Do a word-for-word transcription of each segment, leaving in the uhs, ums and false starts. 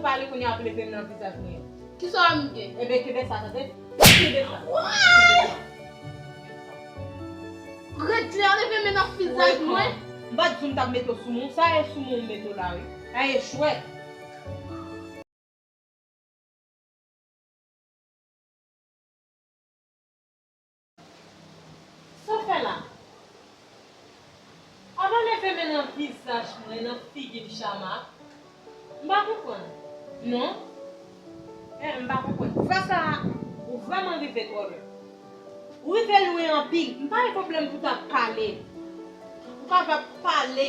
Pale kounye a, ap leve m nan vizaj mwen. Kisa w ap gen? Ebyen, kenbe sa, tande? Kenbe sa. Kenbe sa. Red klè, leve men nan vizaj mwen. M pa t di w m t ap mete w sou moun. Sa e sou moun m mete w la, wi. Sa e chwèt. Sa w fè la? Aba leve men nan vizaj mwen, nan figi m, Chama. M pa konprann. Non. Eh, m pa konprann. Fwa sa a, ou vrèman rive twò lwen. Ou rive lwen anpil. M pa gen pwoblèm pou w ta pale. Ou kapab pale.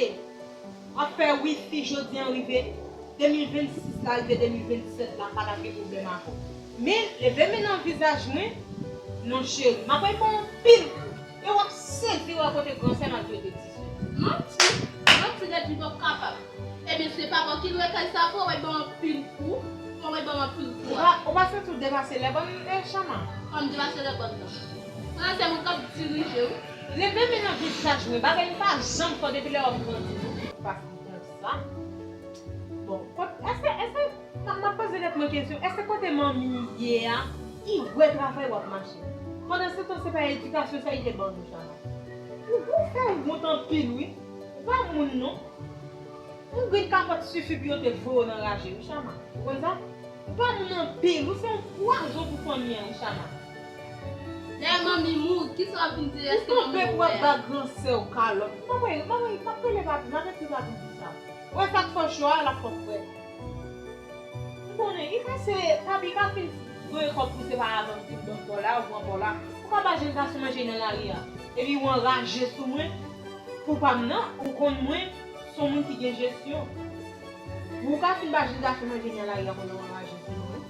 W ap fè wifi jodi an rive de mil vennsis la, rive de mil vennsèt la, pa t ap gen pwoblèm avè w. Men, leve men nan vizaj mwen, non cheri, m ap ba w anpil kou. E w ap sezi wè kote gran sè m al jete ti sè. Manti, manti, Redjin, w p ap kapab. Ebyen, se papa w ki lwe kay sa pou w, w ap ba w anpil kou, w ap ba w anpil kou. Ou pa, ou pa santi w depase lè bòn, eh, Chama? Kòm depase lè bòn nan. Fransè moun k ap dirije, wi. Leve men nan vizaj mwen, bagay m pa janm fè w depi lè w ap grandi, non. Konsa. Bon, kot, èske, èske, m ap, m ap poze tèt mwen kesyon, èske kote manmi ye a, ki wè travay w ap mache? Pandansetan, se pa edikasyon sa li te ban nou, Chama. Ou, ou fè wont anpil, wi. Ou pa moun, non. Yon grenn kapòt sifi pou yo te voye w nan raje, wi, Chama. Ou konn sa? Ou pa moun anpil, ou se yon pwazon pou fanmi an, wi, Chama. Lè manmi mouri, kisa w ap vin di? Ou kanpe pou w ap ba gran sè w kalòt. Manman, manman, m ap rele papi, m ap ekri papi di sa. Ou wè sa k fè w cho a, l ap fè w frèt. M konnen, li ka se, papi ka fin voye kòb pou se pa avan m fin ban kò la, ou pran kò la. Ou ka ba jèn gason manje nan lari a. Epi ou anraje sou mwen, pou pa m nan, ou konn mwen, se yon moun ki gen jesyon. Ou ka fin ba jèn gason manje nan lari a pandan w anraje sou mwen.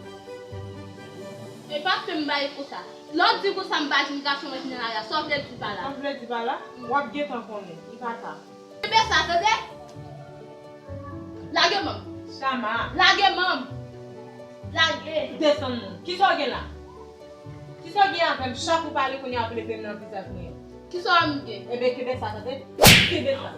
E pa fè m bay konsa. Lè w di konsa m ba jèn gason manje nan lari a, sa w vle di pa la? Sa m vle di pa la? W ap gentan konnen, li pa ta. Kenbe sa, tande? Lage manm. Chama. Lage manm. Lage. Desann non. Kisa w gen la? Kisa w gen avè m? Chak ou pale kounye a, w ap leve m nan vizaj mwen. Kisa w ap gen? Ebyen, kenbe sa, tande? Kenbe sa.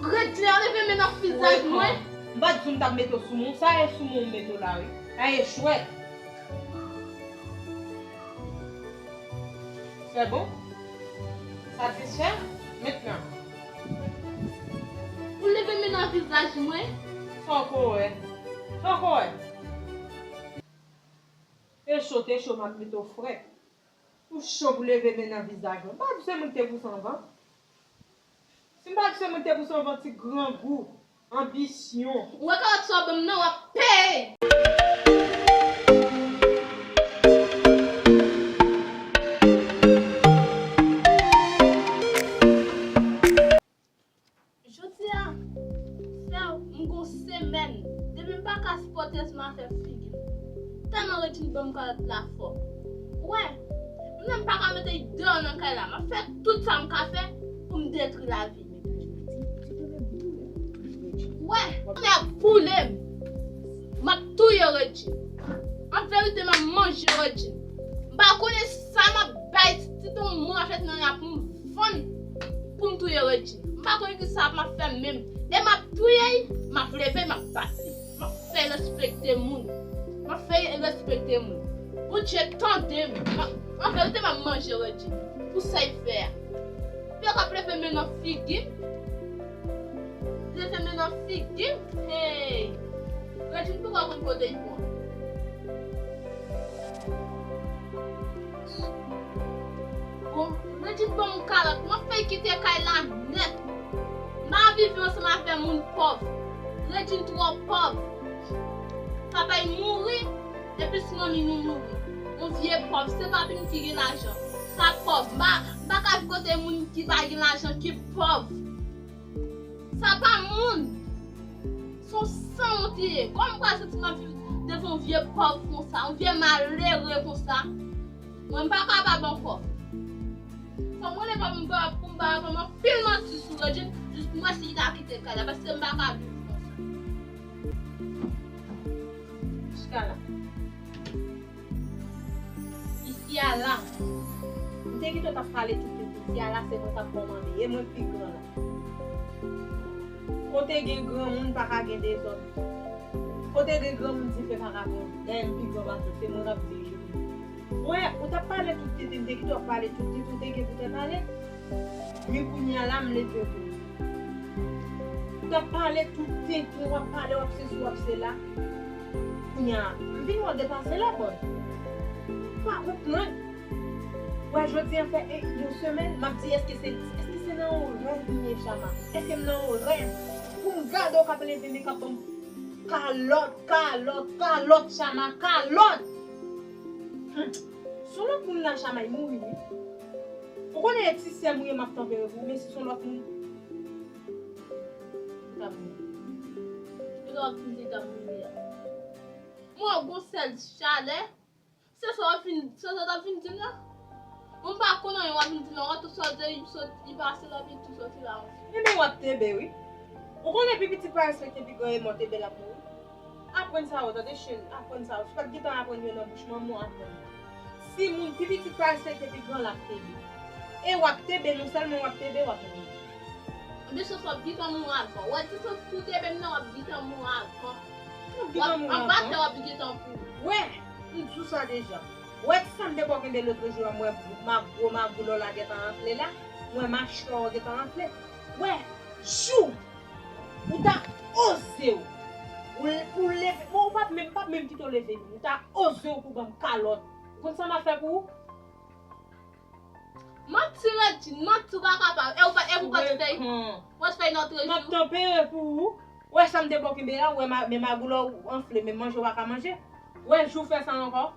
Red klè, leve men nan vizaj mwen. M pa t di w m t ap mete w sou moun. Sa e sou moun m mete w la, wi. Sa e chwèt. C'est bon? Satisfè? Mentnan. Ou leve men nan vizaj mwen? Sa w ko wè? Sa w ko wè? Te cho, te cho, m ap mete w frèt. Ou cho pou leve men nan vizaj mwen. M pa di se mwen ki te pou sanvan. Si m pa di se mwen ki te pou sanvan, ti grangou, anbisyon. Ou wè kalòt sa w ban m nan, w ap peye! Jodi a, fè m gon semèn, depi m pa ka sipòte ansanm avèk figi m. Tèlman Redjin ban m kalòt la fò. Ou wè, m menm pa ka mete l deyò nan kay la. M ap fè tout sa m ka fè pou m detwi lavi l. Wè, m ap boule m. M ap touye Redjin. An verite, m ap manje Redjin. M pa konnen sa m ap bay, si te yon moun ap fèt nan la pou m vann, pou m touye Redjin. M pa konnen ki sa m ap fè menm. E m ap touye l, m ap leve, m ap bat li. M ap fè respekte moun. M ap fè respekte moun. Bondye tande m. M ap, an verite, m ap manje Redjin. Pou sa l fè a. Pè k ap leve men nan figi m. Leve men nan figi m. Hey! Redjin poko konn kote l pran. Bon, Redjin ban m kalòt. M ap fè l kite kay la nèt. M pa anvi viv ansanm avè moun pòv. Redjin twò pòv. Papa l mouri. Epi si manmi nou mouri, yon vye pòv, se papi m ki gen lajan. Sa pòv. M pa, m pa ka viv kote moun ki pa gen lajan, ki pòv. Sa pa moun. Se yon sanwont li ye. Kòman m pral santi m ap viv devan yon vye pòv konsa, yon vye malere konsa? Mwen, m pa kapab ankò. Fò m rele papa m pou m pa, pou m pa, pou m pa anpil manti sou Redjin, jis pou m wè si li ta kite kay la, paske m pa ka viv konsa. Chita la. Isi a la. M te kite w t ap pale tout, tout isi a la, se mwen k ap kòmande. E mwen k pi gran la. Kote gen granmoun pa ka gen dezòd. Kote gen granmoun dife pa ka pran. Dayè m pi gran pase w, se mwen k ap dirije w. Wè, ou t ap pale tout tenten, m te kite w ap pale tout tenten, ou te gen pou tèt ale. Men kounye a la, m leve pou ou. Ou t ap pale tout tenten, w ap pale, w ap sesi, w ap sela. Kounye a, m vin wè w depase la, bòy. Pa konprann. Wè, jodi a fè e, yon semèn, m ap di, èske se, èske se nan yon rèv m ye, Chama? Èske m nan yon rèv? Pou m gade w k ap leve men k ap ban m kalòt, kalòt, kalòt, Chama, kalòt! Hum. Si w lòt moun la, Chama, li mouri, wi. Ou konnen e ti sè m ou ye, m ap tanpere pou ou, men si se yon lòt moun, ou t ap mouri. Ou t ap fin di, t ap mouri a. Mwen gon sèl chalè. Se sa w ap vin, se sa w ap vin di m la? Mwen pa konn anyen w ap vin di m la, w ap tou sòti, sòti, li pase la, epi tou sòti la. Ebyen, w ap tebe, wi. Ou konnen pi pitit pa respekte pi gran, e mò tebe l ap mouri. Aprann sa yo, tande cheri, aprann sa yo. Si w pa t gentan aprann yo nan bouch manman w, aprann yo. Si moun pi pitit pa respekte pi gran, l ap tebe. E w ap tebe, non sèlman w ap tebe, w ap mouri. Mesye, w ap gentan mouri avan. W ap gentan pou tebe m nan, w ap gentan mouri avan. W ap gentan mouri avan? Anba tè w ap gentan pou. Wè, m di w sa deja. Wè ti sa m te ba w kenbe lòt jou a, m wè ma gwo magouy la gentan anfle la. M wè machwè w gentan anfle. Wè, jou ou ta oze w. Ou, pou leve, bon, ou p ap menm, p ap menm kite w leve menm. Ou ta oze w pou ban m kalòt. Ou konn sa m ap fè pou ou? Manti, Regine, manti, ou pa kapab. E ou pa, e ou pa t fèy, ou pa t fèy nan trezou. M ap tanpere pou ou. Wè sa m te ba w kenbe la, wè ma, men magouy la ou anfle, men manje ou pa ka manje. Wè jou fè sa ankò.